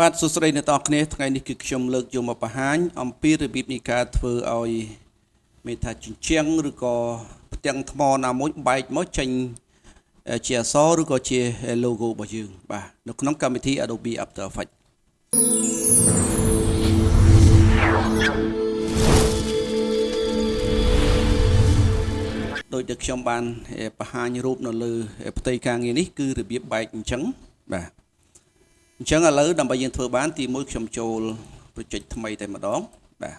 បាទសួស្តីអ្នកទាំងអស់គ្នាថ្ងៃនេះគឺខ្ញុំលើកយកមកបង្ហាញអំពីរបៀបនៃការធ្វើឲ្យមានថាជញ្ជាំងឬក៏ផ្ទាំងថ្មណាមួយបែកមកចេញជាអក្សរឬក៏ជា logo របស់យើងបាទនៅក្នុងកម្មវិធី Adobe After Effects ដោយដែលខ្ញុំបានបង្ហាញរូបនៅលើផ្ទៃការងារនេះគឺរបៀបបែកអញ្ចឹងបាទអញ្ចឹងឥឡូវដើម្បីយើងធ្វើបានទីមួយខ្ញុំចូល project ថ្មីតែម្ដងបាទ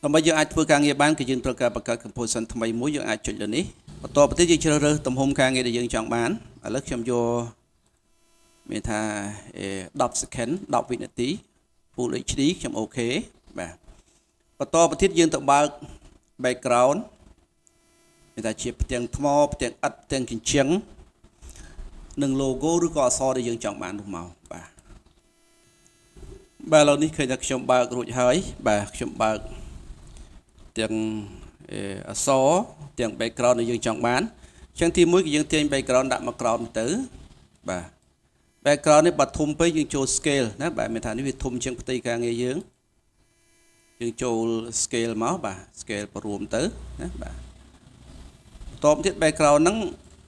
ដើម្បីយើងអាចធ្វើការងារបានគឺយើងត្រូវការបង្កើត composition ថ្មីមួយយើងអាចចុចលើនេះបន្ទាប់ទៅទៀតយើងជ្រើសរើសទំហំការងារដែលយើងចង់បានឥឡូវខ្ញុំយកមានថា10 second 10វិនាទី Full HD ខ្ញុំ OK បាទបន្តទៅទៀតយើងទៅបើក background មានថាជាផ្ទាំងថ្មផ្ទាំងឥដ្ឋផ្ទាំងជញ្ជាំងនិង logo ឬក៏អក្សរដែលយើងចង់បាននោះមកបាទបាទឥឡូវនេះឃើញថាខ្ញុំបើករួចហើយបាទខ្ញុំបើកទាំងអក្សរទាំង background ដែលយើងចង់បានអញ្ចឹងទីមួយគឺយើងទាញ background ដាក់មកក្រោមទៅបាទ background នេះបើធំពេកយើងចូល scale ណាបាទមានថានេះវាធំជាងផ្ទៃការងារយើងយើងចូល scale មកបាទ scale បរួមទៅណាបាទបន្ទាប់ទៀត background ហ្នឹង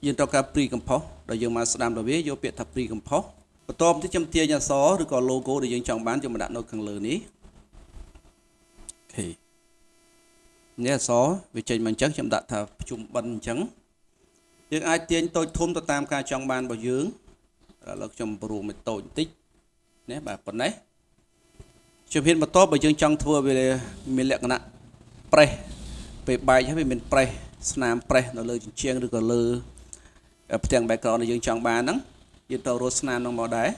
យើងត្រូវការ pre compose ដល់យើងមកស្ដាំដល់វាយកពាក្យថា pre compose បន្ទាប់ទៀតខ្ញុំទាញអក្សរឬក៏ logo ដែលយើងចង់បានយកមកដាក់នៅខាងលើនេះ OK នេះអក្សរវាចេញមកអញ្ចឹងខ្ញុំដាក់ថាភ្ជុំបិណ្ឌអញ្ចឹងយើងអាចទាញតូចធំទៅតាមការចង់បានរបស់យើងឥឡូវខ្ញុំបរួមឲ្យតូចបន្តិចណាបាទប៉ុណ្ណេះជំហានបន្ទាប់បើយើងចង់ធ្វើវាមានលក្ខណៈប្រេះពេលបែកហើយវាមានប្រេះស្នាមប្រេះនៅលើជញ្ជាំងឬក៏លើផ្ទាំង background ដែលយើងចង់បានហ្នឹងយើងត្រូវរកស្នាមហ្នឹងមកដែរ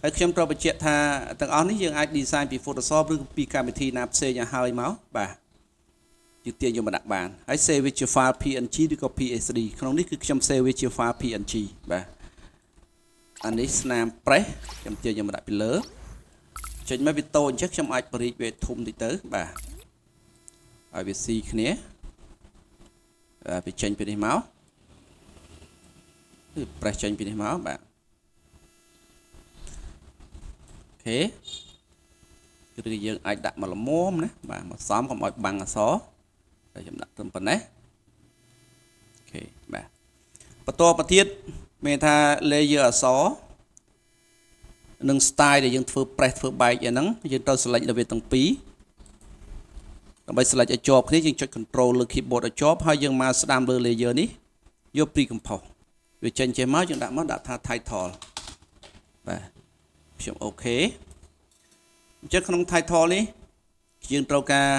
ហើយខ្ញុំត្រូវបញ្ជាក់ថាទាំងអស់នេះយើងអាច design ពី Photoshop ឬពីកម្មវិធីណាផ្សេងឲ្យហើយមកបាទយើងទាញយកមកដាក់បានហើយ save វាជា file PNG ឬក៏ PSD ក្នុងនេះគឺខ្ញុំ save វាជា file PNG បាទអានេះស្នាមប្រេះខ្ញុំទាញយកមកដាក់ពីលើចេញមកវាតូចអញ្ចឹងខ្ញុំអាចបរិចវាធំតិចទៅបាទឲ្យវាស៊ីគ្នាបាទវាចេញពីនេះមកគឺប្រេះចេញពីនេះមកបាទ OK គឺយើងអាចដាក់មកល្មមណាបាទមកសំកុំឲ្យបាំងអក្សរតែខ្ញុំដាក់ត្រឹមប៉ុណ្ណេះ OK បាទបន្តមកទៀតមានថា layer អក្សរនិង style ដែលយើងធ្វើ press ធ្វើបែកអីហ្នឹងយើងត្រូវ select លើវាទាំងពីរដើម្បី select ឲ្យជាប់គ្នាយើងចុច control លើ keyboard ឲ្យជាប់ហើយយើងមកស្ដាំលើ layer នេះយក pre compose វាចេញចេះមកយើងដាក់មកដាក់ថា title បាទខ្ញុំ OK អញ្ចឹងក្នុង title នេះយើងត្រូវការ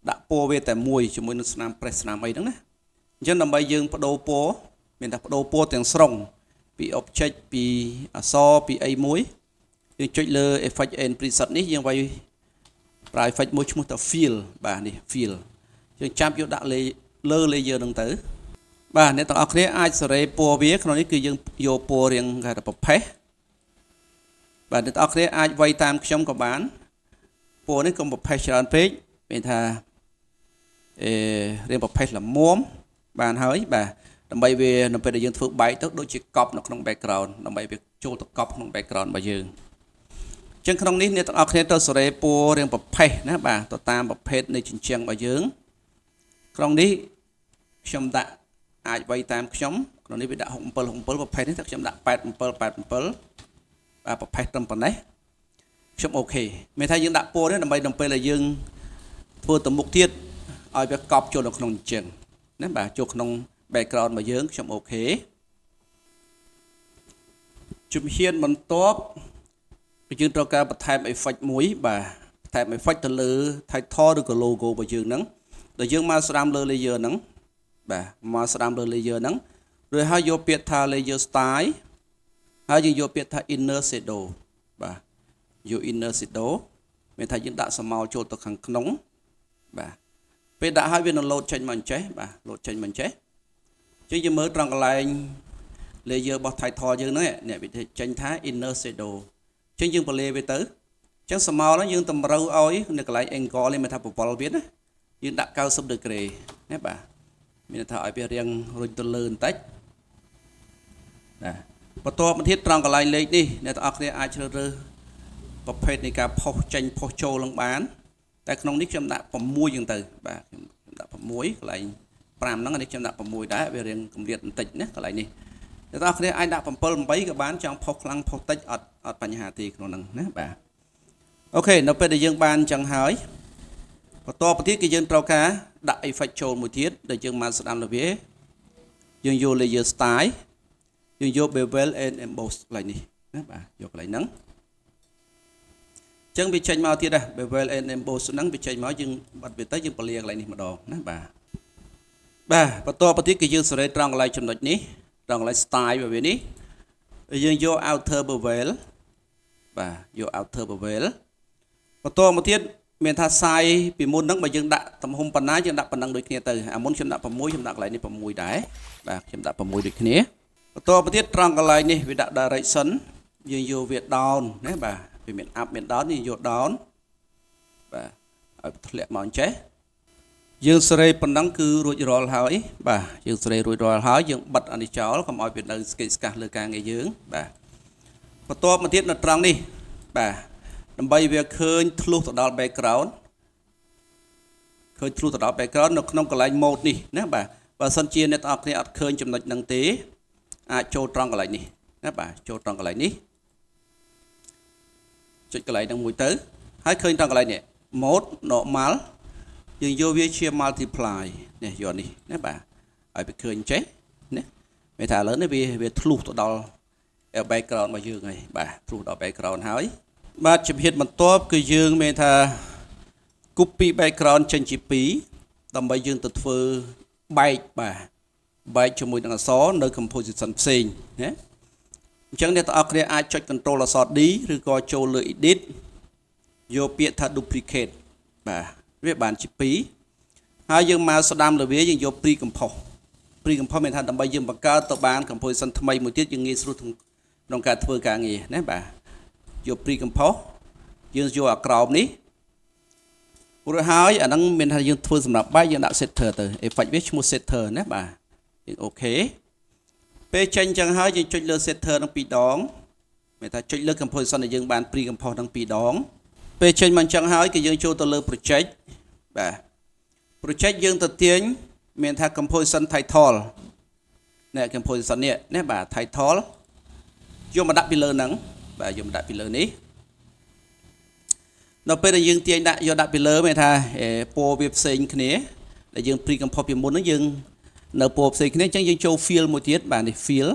ដាក់ពណ៌វាតែមួយជាមួយនឹងស្នាម press ស្នាមអីហ្នឹងណាអញ្ចឹងដើម្បីយើងបដូរពណ៌មានតែបដូរពណ៌ទាំងស្រុងពី object ពីអក្សរពីអីមួយយើងចុចលើ effect and preset នេះយើងវាយប្រើ effect មួយឈ្មោះថា fill បាទនេះ fill យើងចាប់យកដាក់លើលើ layer ហ្នឹងទៅបាទអ្នកទាំងអស់គ្នាអាចសេរីពណ៌វាក្នុងនេះគឺយើងយកពណ៌រាងគេថាប្រផេះបាទអ្នកទាំងអស់គ្នាអាចវាយតាមខ្ញុំក៏បានពណ៌នេះកុំប្រផេះច្រើនពេកមានថាអេរាងប្រផេះល្មមបានហើយបាទដើម្បីវានៅពេលដែលយើងធ្វើបែកទៅដូចជាកប់នៅក្នុង background ដើម្បីវាចូលទៅកប់ក្នុង background របស់យើងអញ្ចឹងក្នុងនេះអ្នកទាំងអស់គ្នាត្រូវសេរីពណ៌រាងប្រផេះណាបាទទៅតាមប្រភេទនៃជញ្ជាំងរបស់យើងក្នុងនេះខ្ញុំដាក់អាចវាយតាមខ្ញុំក្នុងនេះវាដាក់67 67ប្រភេទនេះតែខ្ញុំដាក់87 87បាទប្រភេទត្រឹមប៉ុណ្ណេះខ្ញុំ OK មានថាយើងដាក់ពណ៌នេះដើម្បីដល់ពេលដែលយើងធ្វើទៅមុខទៀតឲ្យវាកប់ចូលនៅក្នុងជញ្ជាំងណាបាទចូលក្នុង background របស់យើងខ្ញុំ OK ជំហានបន្ទាប់គឺយើងត្រូវការបន្ថែម effect មួយបាទបន្ថែម effect ទៅលើ title ឬក៏ logo របស់យើងហ្នឹងដល់យើងមកស្ដាំលើ layer ហ្នឹងបាទមកស្ដាំលើ layer ហ្នឹងរួចហើយយកពាក្យថា layer style ហើយយើងយកពាក្យថា inner shadow បាទយក inner shadow មានថាយើងដាក់ស្រមោលចូលទៅខាងក្នុងបាទពេលដាក់ហើយវានឹងលោតចេញមកអញ្ចេះបាទលោតចេញមកអញ្ចេះចឹងយើងមើលត្រង់កន្លែង layer របស់ title យើងហ្នឹងនេះវាចេញថា inner shadow ចឹងយើងបលាវាទៅចឹងស្រមោលហ្នឹងយើងតម្រូវឲ្យនៅកន្លែង angle នេះមានថាពវល់វាណាយើងដាក់90 degree ណាបាទមានថាឲ្យវារៀងរុញទៅលើបន្តិចណា បន្ទាប់មកទៀតត្រង់កន្លែងលេខនេះអ្នកទាំងអស់គ្នាអាចជ្រើសរើសប្រភេទនៃការផុសចេញផុសចូលនឹងបានតែក្នុងនេះខ្ញុំដាក់6ចឹងទៅបាទខ្ញុំដាក់6កន្លែង5ហ្នឹងនេះខ្ញុំដាក់6ដែរវារៀងកម្រិតបន្តិចណាកន្លែងនេះអ្នកទាំងអស់គ្នាអាចដាក់7 8ក៏បានចង់ផុសខ្លាំងផុសតិចអត់អត់បញ្ហាទេក្នុងហ្នឹងណាបាទ OK នៅពេលដែលយើងបានអញ្ចឹងហើយបន្តទៅទៀតគឺយើងត្រូវការដាក់ effect ចូលមួយទៀតដែលយើងមកស្ដាំលើវាយើងយក layer style យើងយក bevel and emboss កន្លែងនេះណាបាទយកកន្លែងហ្នឹងអញ្ចឹងវាចេញមកទៀតដែរ bevel and emboss ហ្នឹងវាចេញមកយើងបាត់វាទៅយើងពលាកន្លែងនេះម្ដងណាបាទបាទបន្តទៅទៀតគឺយើងសេរីត្រង់កន្លែងចំណុចនេះត្រង់កន្លែង style របស់វានេះយើងយក outer bevel បាទយក outer bevel បន្តមកទៀតមានថា size ពីមុនហ្នឹងបើយើងដាក់ទំហំប៉ុណ្ណាយើងដាក់ប៉ុណ្ណឹងដូចគ្នាទៅអាមុនខ្ញុំដាក់6ខ្ញុំដាក់កន្លែងនេះ6ដែរបាទខ្ញុំដាក់6ដូចគ្នាបន្តមកទៀតត្រង់កន្លែងនេះវាដាក់ direction យើងយកវា down ណាបាទវាមាន up មាន down យើងយក down បាទឲ្យធ្លាក់មកអញ្ចេះយើងសេរីប៉ុណ្ណឹងគឺរួចរាល់ហើយបាទយើងសេរីរួចរាល់ហើយយើងបិទអានេះចោលកុំឲ្យវានៅស្កេកស្កាសលើការងារយើងបាទបន្ទាប់មកទៀតនៅត្រង់នេះបាទដើម្បីវាឃើញធ្លុះទៅដល់ background ឃើញធ្លុះទៅដល់ background នៅក្នុងកន្លែង mode នេះណាបាទបើសិនជាអ្នកទាំងអស់គ្នាអត់ឃើញចំណុចហ្នឹងទេអាចចូលត្រង់កន្លែងនេះណាបាទចូលត្រង់កន្លែងនេះចុចកន្លែងហ្នឹងមួយទៅហើយឃើញត្រង់កន្លែងនេះ mode normal យើងយកវាជា multiply នេះយកនេះណាបាទឲ្យវាឃើញចេះណាមានថាឥឡូវនេះវាវាធ្លុះទៅដល់ background របស់យើងហើយបាទធ្លុះដល់ background ហើយបាទជំហានបន្ទាប់គឺយើងមានថា copy background ចេញជា2ដើម្បីយើងទៅធ្វើបែកបាទបែកជាមួយនឹងអក្សរនៅ composition ផ្សេងណាអញ្ចឹងអ្នកទាំងអស់គ្នាអាចចុច control អក្សរ D ឬក៏ចូលលើ edit យកពាក្យថា duplicate បាទវាបានជា2ហើយយើងមកស្ដាំលើវាយើងយក pre compose pre compose មានថាដើម្បីយើងបង្កើតទៅបាន composition ថ្មីមួយទៀតយើងងាយស្រួលក្នុងការធ្វើការងារណាបាទយក pre compose យើងយកអាក្រោមនេះរួចហើយអាហ្នឹងមានថាយើងធ្វើសម្រាប់បែកយើងដាក់ center ទៅ effect វាឈ្មោះ center ណាបាទយើង OK ពេលចេញចឹងហើយយើងចុចលើ center នឹងពីរដងមានថាចុចលើ composition ដែលយើងបាន pre compose នឹងពីរដងពេលចេញមកអញ្ចឹងហើយគឺយើងចូលទៅលើ project បាទ project យើងទៅទាញមានថា composition title នេះ composition នេះណាបាទ title យកមកដាក់ពីលើហ្នឹងបាទយកមកដាក់ពីលើនេះនៅពេលដែលយើងទាញដាក់យកដាក់ពីលើមានថាពណ៌វាផ្សេងគ្នាដែលយើង pre compose ពីមុនហ្នឹងយើងនៅពណ៌ផ្សេងគ្នាអញ្ចឹងយើងចូល fill មួយទៀតបាទនេះ fill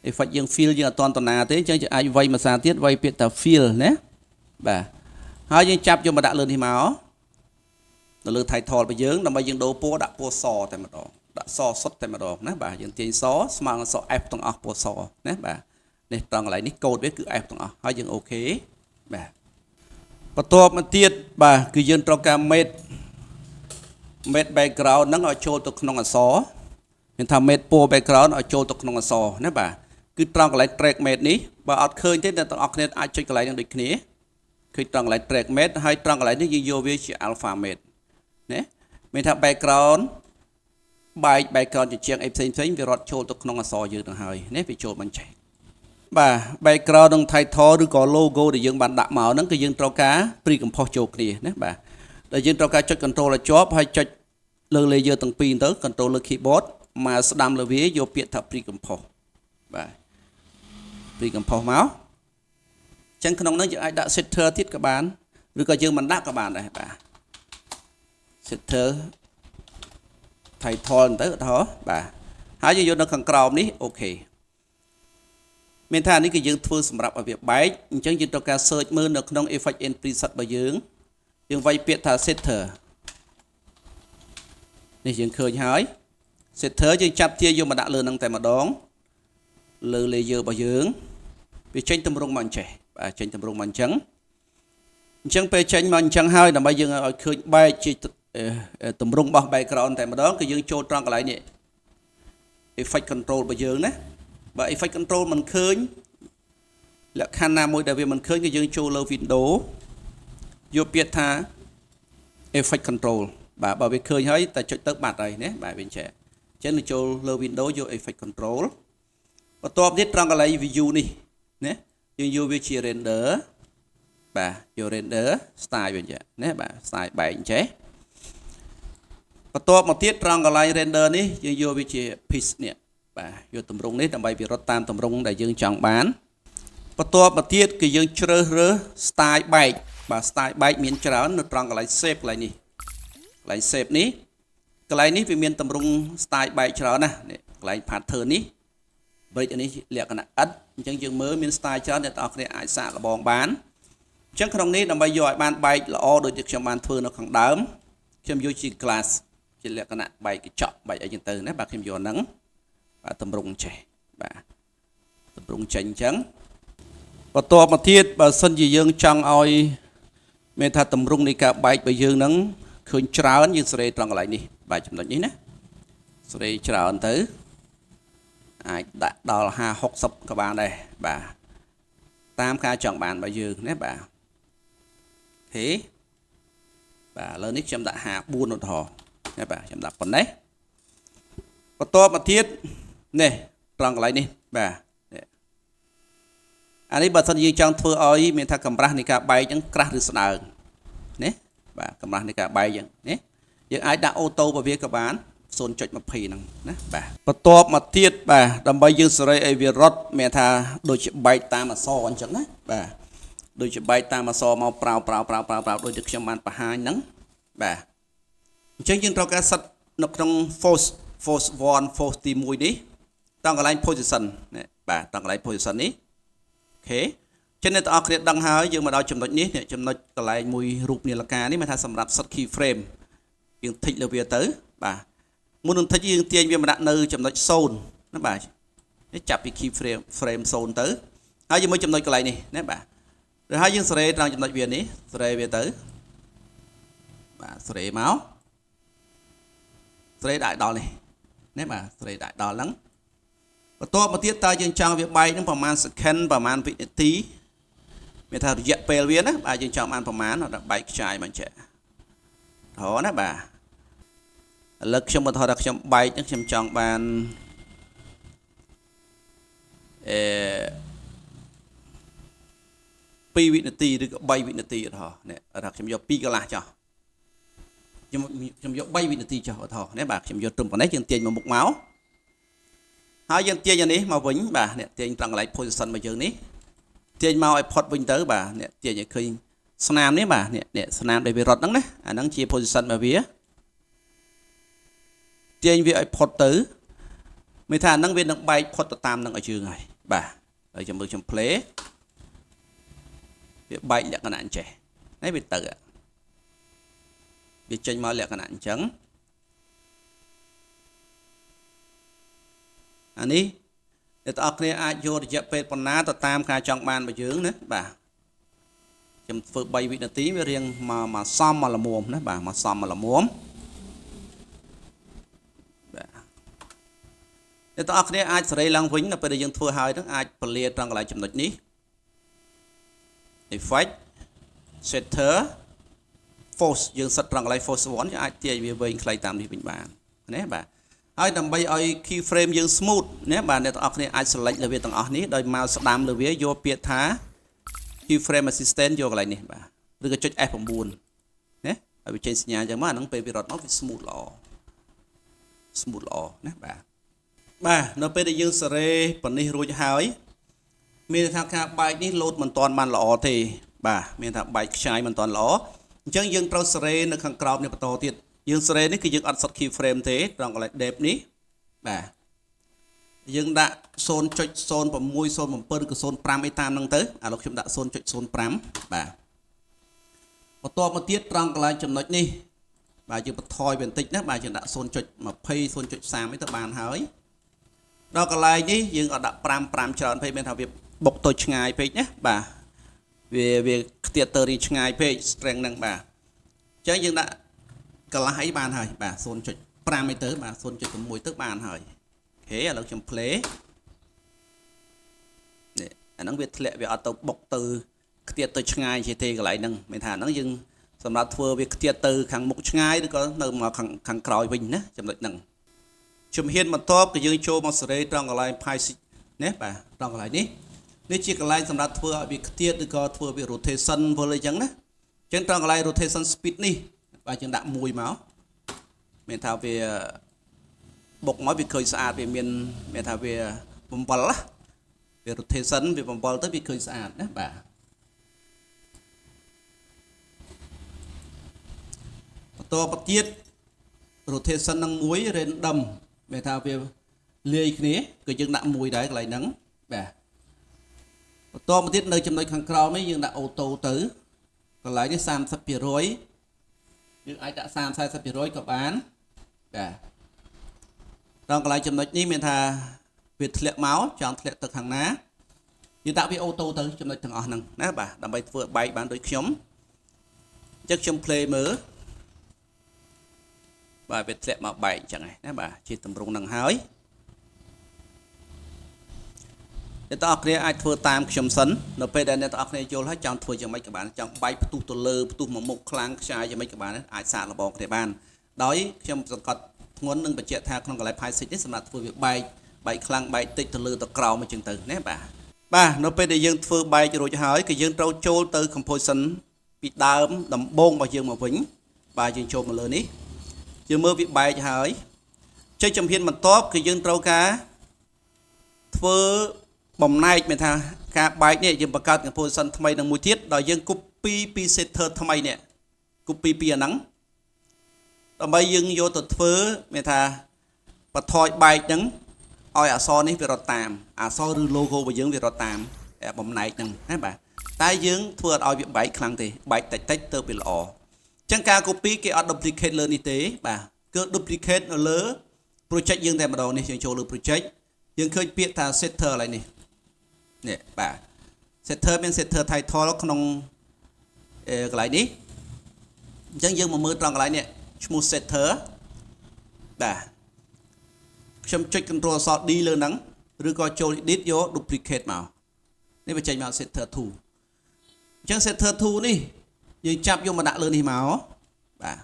effect យើង fill យើងអត់តន្តនាទេអញ្ចឹងយើងអាចវាយមួយសារទៀតវាយពាក្យថា fill ណាបាទហើយយើងចាប់យកមកដាក់លើនេះមកនៅលើ title របស់យើងដើម្បីយើងដូរពណ៌ដាក់ពណ៌សតែម្ដងដាក់សសុទ្ធតែម្ដងណាបាទយើងទាញសស្មើនឹងអក្សរ F ទាំងអស់ពណ៌សណាបាទនេះត្រង់កន្លែងនេះកូដវាគឺ F ទាំងអស់ហើយយើង OK បាទបន្ទាប់មកទៀតបាទគឺយើងត្រូវការ matte matte background ហ្នឹងឲ្យចូលទៅក្នុងអក្សរមានថា matte ពណ៌ background ឲ្យចូលទៅក្នុងអក្សរណាបាទគឺត្រង់កន្លែង track matte នេះបើអត់ឃើញទេអ្នកទាំងអស់គ្នាអាចចុចកន្លែងហ្នឹងដូចគ្នាឃើញត្រង់កន្លែង track matte ហើយត្រង់កន្លែងនេះយើងយកវាជា alpha matte ណាមានថា background បែក background ជាជាងអីផ្សេងផ្សេងវារត់ចូលទៅក្នុងអក្សរយើងទៅហើយនេះវាចូលមិនចេះបាទ background និង title ឬក៏ logo ដែលយើងបានដាក់មកហ្នឹងគឺយើងត្រូវការ pre compose ចូលគ្នាណាបាទដែលយើងត្រូវការចុច control ឲ្យជាប់ហើយចុចលើ layer ទាំងពីរទៅ control លើ keyboard មកស្ដាំលើវាយកពាក្យថា pre compose បាទ pre compose មកអញ្ចឹងក្នុងនោះយើងអាចដាក់ center ទៀតក៏បានឬក៏យើងមិនដាក់ក៏បានដែរបាទ center title ទៅឧទាហរណ៍បាទហើយយើងយកនៅខាងក្រោមនេះ OK មានថានេះគឺយើងធ្វើសម្រាប់ឲ្យវាបែកអញ្ចឹងយើងត្រូវការ search មើលនៅក្នុង effect and preset របស់យើងយើងវាយពាក្យថា center នេះយើងឃើញហើយ center យើងចាប់ទាយកមកដាក់លើនឹងតែម្ដងលើ layer របស់យើងវាចេញតម្រង់មកអញ្ចេះបាទចេញតម្រង់មកអញ្ចឹងអញ្ចឹងពេលចេញមកអញ្ចឹងហើយដើម្បីយើងឲ្យឃើញបែកជាតម្រង់របស់ background តែម្ដងគឺយើងចូលត្រង់កន្លែងនេះ effect control របស់យើងណាបើ effect control មិនឃើញលក្ខខណ្ឌណាមួយដែលវាមិនឃើញគឺយើងចូលលើ window យកពាក្យថា effect control បាទបើវាឃើញហើយតែចុចទៅបាត់ហើយណាបាទវាចេះអញ្ចឹងចូលលើ window យក effect control បន្ទាប់ទៀតត្រង់កន្លែង view នេះណាយើងយកវាជា render បាទយក render style វិញណាបាទ style បែកអញ្ចេះបន្ទាប់មកទៀតត្រង់កន្លែង render នេះយើងយកវាជា piece នេះបាទយកទម្រង់នេះដើម្បីវារត់តាមទម្រង់ដែលយើងចង់បានបន្ទាប់មកទៀតគឺយើងជ្រើសរើស style បែកបាទ style បែកមានច្រើននៅត្រង់កន្លែង shape កន្លែងនេះកន្លែង shape នេះកន្លែងនេះវាមានទម្រង់ style បែកច្រើនណាស់នេះកន្លែង pattern នេះ break នេះលក្ខណៈឥតអញ្ចឹងយើងមើលមាន style ច្រើនអ្នកទាំងអស់គ្នាអាចសាកល្បងបានអញ្ចឹងក្នុងនេះដើម្បីយកឲ្យបានបែកល្អដូចជាខ្ញុំបានធ្វើនៅខាងដើមខ្ញុំយកជា glass ជាលក្ខណៈបែកកញ្ចក់បែកអីចឹងទៅណាបាទខ្ញុំយកហ្នឹងបាទតម្រង់ចេះបាទតម្រង់ចេញអញ្ចឹងបន្ទាប់មកទៀតបើសិនជាយើងចង់ឲ្យមានថាតម្រង់នៃការបែករបស់យើងហ្នឹងឃើញច្រើនយើងសេរីត្រង់កន្លែងនេះបាទចំណុចនេះណាសេរីច្រើនទៅអាចដាក់ដល់50 60ក៏បានដែរបាទតាមការចង់បានរបស់យើងណាបាទហេបាទឥឡូវនេះខ្ញុំដាក់54ឧទាហរណ៍ណាបាទខ្ញុំដាក់ប៉ុណ្ណេះបន្ទាប់មកទៀតនេះត្រង់កន្លែងនេះបាទអានេះបើសិនយើងចង់ធ្វើឲ្យមានថាកម្រាស់នៃការបែកហ្នឹងក្រាស់ឬស្ដើងណាបាទកម្រាស់នៃការបែកហ្នឹងណាយើងអាចដាក់auto របស់វាក៏បាន0.20ហ្នឹងណាបាទបន្ទាប់មកទៀតបាទដើម្បីយើងសេរីឲ្យវារត់មានថាដូចជាបែកតាមអក្សរអញ្ចឹងណាបាទដូចជាបែកតាមអក្សរមកប្រាវប្រាវប្រាវប្រាវប្រាវដូចជាខ្ញុំបានបង្ហាញហ្នឹងបាទអញ្ចឹងយើងត្រូវការ set នៅក្នុង force 1 force ទី1នេះតង់កន្លែង position នេះបាទតង់កន្លែង position នេះOK ចឹងអ្នកទាំងអស់គ្នាដឹងហើយយើងមកដល់ចំណុចនេះចំណុចកន្លែងមួយរូបនាឡិកានេះមានថាសម្រាប់ set key frame យើង tick លើវាទៅបាទមុននឹង tick យើងទាញវាមកដាក់នៅចំណុច0ណាបាទនេះចាប់ពី key frame 0ទៅហើយយើងមើលចំណុចកន្លែងនេះណាបាទឬហើយយើងសេរីត្រង់ចំណុចវានេះសេរីវាទៅបាទសេរីមកសេរីដាក់ដល់នេះណាបាទសេរីដាក់ដល់ហ្នឹងបន្ទាប់មកទៀតតើយើងចង់វាបែកហ្នឹងប្រហែល second ប្រហែលវិនាទីមានថារយៈពេលវាណាបាទយើងចង់បានប្រហែលដល់បែកខ្ចាយមកចេះរហណាបាទឥឡូវខ្ញុំបន្តថាខ្ញុំបែកហ្នឹងខ្ញុំចង់បានអឺ2វិនាទីឬក៏3វិនាទីឧទាហរណ៍នេះថាខ្ញុំយក2កន្លះចុះខ្ញុំយក3វិនាទីចុះឧទាហរណ៍នេះបាទខ្ញុំយកត្រឹមប៉ុណ្ណេះយើងទាញមកមុខមកហើយយើងទាញអានេះមកវិញបាទអ្នកទាញត្រង់កន្លែង position របស់យើងនេះទាញមកឲ្យផុតវិញទៅបាទអ្នកទាញឲ្យឃើញស្នាមនេះបាទនេះនេះស្នាមដែលវារត់ហ្នឹងណាអាហ្នឹងជា position របស់វាទាញវាឲ្យផុតទៅមានថាអាហ្នឹងវានឹងបែកផុតទៅតាមនឹងឲ្យជើងហើយបាទហើយចាំមើលខ្ញុំ play វាបែកលក្ខណៈអញ្ចេះនេះវាទៅវាចេញមកលក្ខណៈអញ្ចឹងអានេះអ្នកទាំងអស់គ្នាអាចយករយៈពេលប៉ុណ្ណាទៅតាមការចង់បានរបស់យើងណាបាទខ្ញុំធ្វើ3វិនាទីវារៀងមកមកសមមកល្មមណាបាទមកសមមកល្មមបាទអ្នកទាំងអស់គ្នាអាចសេរីឡើងវិញនៅពេលដែលយើងធ្វើហើយហ្នឹងអាចពលាត្រង់កន្លែងចំណុចនេះ effect shatter force យើង set ត្រង់កន្លែង force 1យើងអាចទាញវាវែងខ្លីតាមនេះវិញបានណាបាទហើយដើម្បីឲ្យ key frame យើង smooth ណាបាទអ្នកទាំងអស់គ្នាអាច select លើវាទាំងអស់នេះដោយមកស្ដាំលើវាយកពាក្យថា key frame assistant យកកន្លែងនេះបាទឬក៏ចុច F9 ណាហើយវាចេញសញ្ញាអញ្ចឹងមកអាហ្នឹងពេលវារត់មកវា smooth ល្អ smooth ល្អណាបាទបាទនៅពេលដែលយើងសេរីប៉នេះរួចហើយមានថាការបែកនេះលោតមិនទាន់បានល្អទេបាទមានថាបែកខ្ចាយមិនទាន់ល្អអញ្ចឹងយើងត្រូវសេរីនៅខាងក្រោមនេះបន្តទៀតយើងសេរីនេះគឺយើងអត់ set key frame ទេត្រង់កន្លែង depth នេះបាទយើងដាក់0.06 07ឬក៏05អីតាមហ្នឹងទៅឥឡូវខ្ញុំដាក់0.05បាទបន្ទាប់មកទៀតត្រង់កន្លែងចំណុចនេះបាទយើងបន្ថយបន្តិចណាបាទយើងដាក់0.20 0.30អីទៅបានហើយដល់កន្លែងនេះយើងអត់ដាក់5 5ច្រើនពេកមានថាវាបុកទៅឆ្ងាយពេកណាបាទវាខ្ទាតទៅរៀងឆ្ងាយពេក strength ហ្នឹងបាទអញ្ចឹងយើងដាក់កន្លះអីបានហើយបាទ0.5អីទៅបាទ0.6ទៅបានហើយ OK ឥឡូវខ្ញុំ play នេះអាហ្នឹងវាធ្លាក់វាអត់ទៅបុកទៅខ្ទាតទៅឆ្ងាយជាទេកន្លែងហ្នឹងមានថាហ្នឹងយើងសម្រាប់ធ្វើវាខ្ទាតទៅខាងមុខឆ្ងាយឬក៏នៅមកខាងក្រោយវិញណាចំណុចហ្នឹងជំហានបន្ទាប់គឺយើងចូលមកសេរីត្រង់កន្លែង pi ណាបាទត្រង់កន្លែងនេះនេះជាកន្លែងសម្រាប់ធ្វើឲ្យវាខ្ទាតឬក៏ធ្វើវា rotation វិលអីចឹងណាអញ្ចឹងត្រង់កន្លែង rotation speed នេះបាទយើងដាក់មួយមកមានថាវាបុកមកវាឃើញស្អាតវាមានមានថាវាបង្វិលណាវា rotation វាបង្វិលទៅវាឃើញស្អាតណាបាទបន្តទៅទៀត rotation នឹងមួយ random មានថាវាលាយគ្នាគឺយើងដាក់មួយដែរកន្លែងហ្នឹងបាទបន្តមកទៀតនៅចំណុចខាងក្រោមនេះយើងដាក់ auto ទៅកន្លែងនេះ30%យើងអាចដាក់30 40%ក៏បានបាទដល់កន្លែងចំណុចនេះមានថាវាធ្លាក់មកចង់ធ្លាក់ទៅខាងណាយើងដាក់វា auto ទៅចំណុចទាំងអស់ហ្នឹងណាបាទដើម្បីធ្វើបែកបានដូចខ្ញុំអញ្ចឹងខ្ញុំ play មើលបាទវាធ្លាក់មកបែកអញ្ចឹងឯងណាបាទជាទម្រង់ហ្នឹងហើយអ្នកទាំងអស់គ្នាអាចធ្វើតាមខ្ញុំសិននៅពេលដែលអ្នកទាំងអស់គ្នាយល់ហើយចង់ធ្វើយ៉ាងម៉េចក៏បានចង់បែកផ្ទុះទៅលើផ្ទុះមកមុខខ្លាំងខ្ចាយយ៉ាងម៉េចក៏បានអាចសាកល្បងគ្នាបានដោយខ្ញុំសង្កត់ធ្ងន់នឹងបញ្ជាក់ថាក្នុងកន្លែង Pi 6នេះសម្រាប់ធ្វើវាបែកបែកខ្លាំងបែកតិចទៅលើទៅក្រោមអញ្ចឹងទៅណាបាទបាទនៅពេលដែលយើងធ្វើបែករួចហើយគឺយើងត្រូវចូលទៅ composition ពីដើមដំបូងរបស់យើងមកវិញបាទយើងចូលមកលើនេះយើងមើលវាបែកហើយចុចជំហានបន្ទាប់គឺយើងត្រូវការធ្វើបំណែកមានថាការបែកនេះយើងបង្កើត composition ថ្មីនឹងមួយទៀតដោយយើង copy ពី shader ថ្មីនេះ copy ពីអាហ្នឹងដើម្បីយើងយកទៅធ្វើមានថាបន្ថយបែកហ្នឹងឲ្យអក្សរនេះវារត់តាមអក្សរឬ logo របស់យើងវារត់តាមបំណែកហ្នឹងណាបាទតែយើងធ្វើអត់ឲ្យវាបែកខ្លាំងទេបែកតិចតិចទៅវាល្អអញ្ចឹងការ copy គេអត់ duplicate លើនេះទេបាទគឺ duplicate នៅលើ project យើងតែម្ដងនេះយើងចូលលើ project យើងឃើញពាក្យថា shader ឡើយនេះនេះបាទ shader មាន shader title ក្នុងកន្លែងនេះអញ្ចឹងយើងមកមើលត្រង់កន្លែងនេះឈ្មោះ shader បាទខ្ញុំចុច control អក្សរ D លើហ្នឹងឬក៏ចូល edit យក duplicate មកនេះបញ្ចេញមក shader 2អញ្ចឹង shader 2នេះយើងចាប់យកមកដាក់លើនេះមកបាទ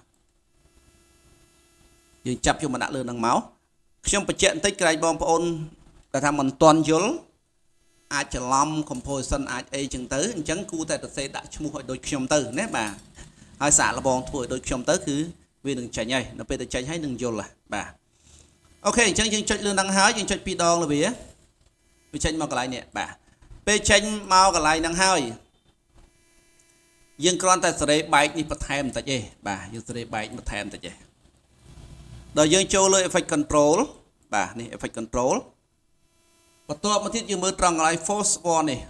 យើងចាប់យកមកដាក់លើហ្នឹងមកខ្ញុំបញ្ជាក់បន្តិចក្រែងបងប្អូនដែលថាមិនទាន់យល់អាចច្រឡំ composition អាចអីចឹងទៅអញ្ចឹងគូតែសរសេរដាក់ឈ្មោះឲ្យដូចខ្ញុំទៅណាបាទហើយសាកល្បងធ្វើឲ្យដូចខ្ញុំទៅគឺវានឹងចេញហើយនៅពេលទៅចេញហើយនឹងយល់បាទ OK អញ្ចឹងយើងចុចលើហ្នឹងហើយយើងចុចពីរដងលើវាវាចេញមកកន្លែងនេះបាទពេលចេញមកកន្លែងហ្នឹងហើយយើងគ្រាន់តែសេរីបែកនេះបន្ថែមបន្តិចទេបាទយើងសេរីបែកបន្ថែមបន្តិចទេដល់យើងចូលលើ effect control បាទនេះ effect control បន្ទាប់មកទៀតយើងមើលត្រង់កន្លែង force 1នេះ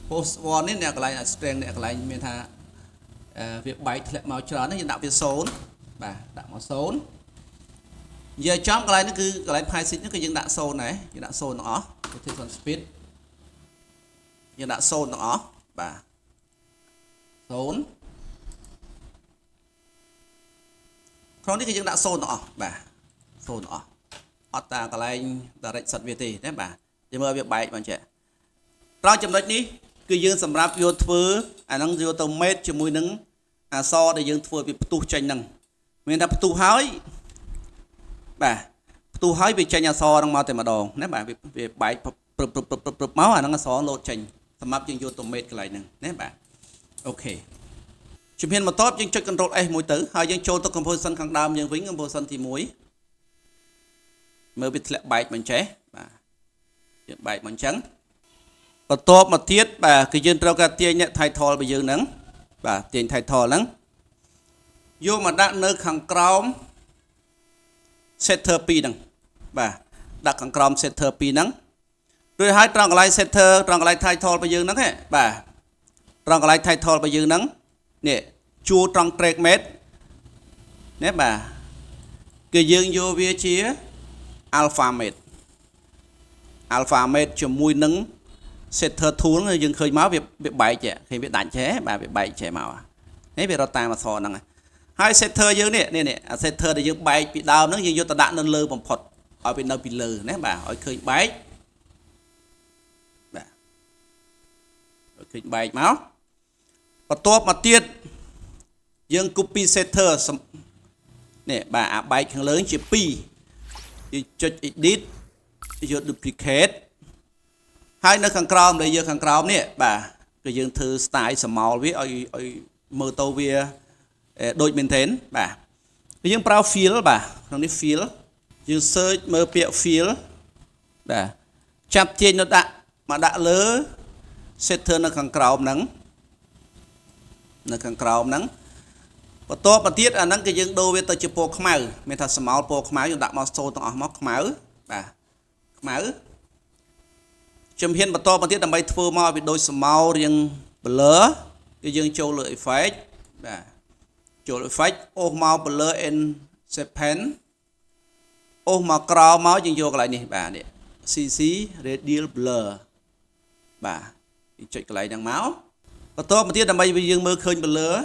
force 1នេះអ្នកកន្លែង strength អ្នកកន្លែងមានថាវាបែកធ្លាក់មកច្រើនហ្នឹងយើងដាក់វា0បាទដាក់មក0និយាយចំកន្លែងនេះគឺកន្លែង pi 6នេះគឺយើងដាក់0ដែរយើងដាក់0ទាំងអស់ rotation speed យើងដាក់0ទាំងអស់បាទ0ក្នុងនេះគឺយើងដាក់0ទាំងអស់បាទ0ទាំងអស់អត់តាកន្លែង direct សិតវាទេណាបាទយើងមើលវាបែកបានចេះត្រង់ចំណុចនេះគឺយើងសម្រាប់យកធ្វើអាហ្នឹងយកទៅ match ជាមួយនឹងអក្សរដែលយើងធ្វើវាផ្ទុះចេញហ្នឹងមានថាផ្ទុះហើយបាទផ្ទុះហើយវាចេញអក្សរហ្នឹងមកតែម្ដងណាបាទវាបែកព្រឹបព្រឹបព្រឹបព្រឹបព្រឹបមកអាហ្នឹងអក្សរលោតចេញសម្រាប់យើងយកទៅ match កន្លែងហ្នឹងណាបាទ OK ជំហានបន្ទាប់យើងចុច Ctrl S មួយទៅហើយយើងចូលទៅ composition ខាងដើមយើងវិញ composition ទី1មើលវាធ្លាក់បែកមិនចេះបាទយើងបែកមកអញ្ចឹងបន្ទាប់មកទៀតបាទគឺយើងត្រូវការទាញអ្នក title របស់យើងហ្នឹងបាទទាញ title ហ្នឹងយកមកដាក់នៅខាងក្រោម shader 2ហ្នឹងបាទដាក់ខាងក្រោម shader 2ហ្នឹងរួចហើយត្រង់កន្លែង shader ត្រង់កន្លែង title របស់យើងហ្នឹងហ៎បាទត្រង់កន្លែង title របស់យើងហ្នឹងនេះជួរត្រង់ track matte នេះបាទគឺយើងយកវាជា alpha matte alpha matte ជាមួយនឹង shader tool យើងឃើញមកវាវាបែកចេះឃើញវាដាច់ចេះបាទវាបែកចេះមកនេះវារត់តាមអក្សរហ្នឹងហើយ shader យើងនេះនេះអា shader ដែលយើងបែកពីដើមហ្នឹងយើងយកទៅដាក់នៅលើបំផុតឲ្យវានៅពីលើណាបាទឲ្យឃើញបែកបាទឲ្យឃើញបែកមកបន្ទាប់មកទៀតយើង copy shader នេះបាទអាបែកខាងលើជា2យើងចុច edit យក duplicate ហើយនៅខាងក្រោមដែលយើងខាងក្រោមនេះបាទគឺយើងធ្វើ style ស្រមោលវាឲ្យឲ្យមើលទៅវាដូចមែនទែនបាទគឺយើងប្រើ fill បាទក្នុងនេះ fill យើង search មើលពាក្យ fill បាទចាប់ទាញនៅដាក់មកដាក់លើ setter នៅខាងក្រោមហ្នឹងនៅខាងក្រោមហ្នឹងបន្ទាប់មកទៀតអាហ្នឹងគឺយើងដូរវាទៅជាពណ៌ខ្មៅមានថាស្រមោលពណ៌ខ្មៅយើងដាក់មកសូទាំងអស់មកខ្មៅបាទខ្មៅជំហានបន្តមកទៀតដើម្បីធ្វើមកឲ្យវាដូចស្រមោលរៀង blur គឺយើងចូលលើ effect បាទចូល effect អូសមក blur and sharpen អូសមកក្រោមមកយើងយកកន្លែងនេះបាទនេះ CC radial blur បាទយើងចុចកន្លែងហ្នឹងមកបន្ទាប់មកទៀតដើម្បីវាយើងមើលឃើញ blur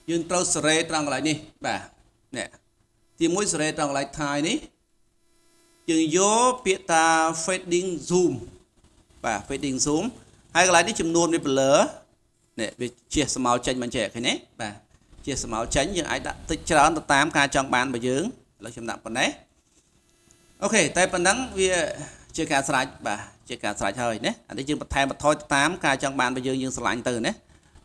យើងត្រូវសេរីត្រង់កន្លែងនេះបាទនេះទីមួយសេរីត្រង់កន្លែង type នេះយើងយកពាក្យថា fading zoom បាទ fading zoom ហើយកន្លែងនេះចំនួនវា blur នេះវាជះស្រមោលចេញមិនចេះឃើញទេបាទជះស្រមោលចេញយើងអាចដាក់តិចច្រើនទៅតាមការចង់បានរបស់យើងឥឡូវខ្ញុំដាក់ប៉ុណ្ណេះOK តែប៉ុណ្ណឹងវាជាការស្រេចបាទជាការស្រេចហើយណាអានេះយើងបន្ថែមបន្ថយទៅតាមការចង់បានរបស់យើងយើងស្រឡាញ់ទៅណា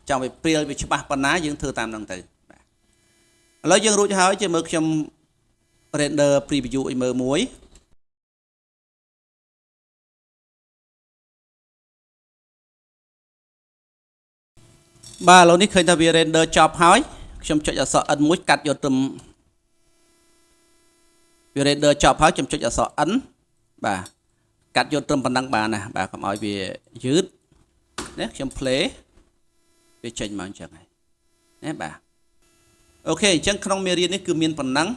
ចង់វាព្រាលវាច្បាស់ប៉ុណ្ណាយើងធ្វើតាមហ្នឹងទៅបាទឥឡូវយើងរួចហើយជាមើលខ្ញុំ render preview ឲ្យមើលមួយបាទឥឡូវនេះឃើញថាវា render ចប់ហើយខ្ញុំចុចអក្សរ N មួយកាត់យកទៅវា render ចប់ហើយខ្ញុំចុចអក្សរ N បាទកាត់យកត្រឹមប៉ុណ្ណឹងបានណាបាទកុំឲ្យវាយឺតណាខ្ញុំ play វាចេញមកអញ្ចឹងហើយណាបាទ OK អញ្ចឹងក្នុងមេរៀននេះគឺមានប៉ុណ្ណឹង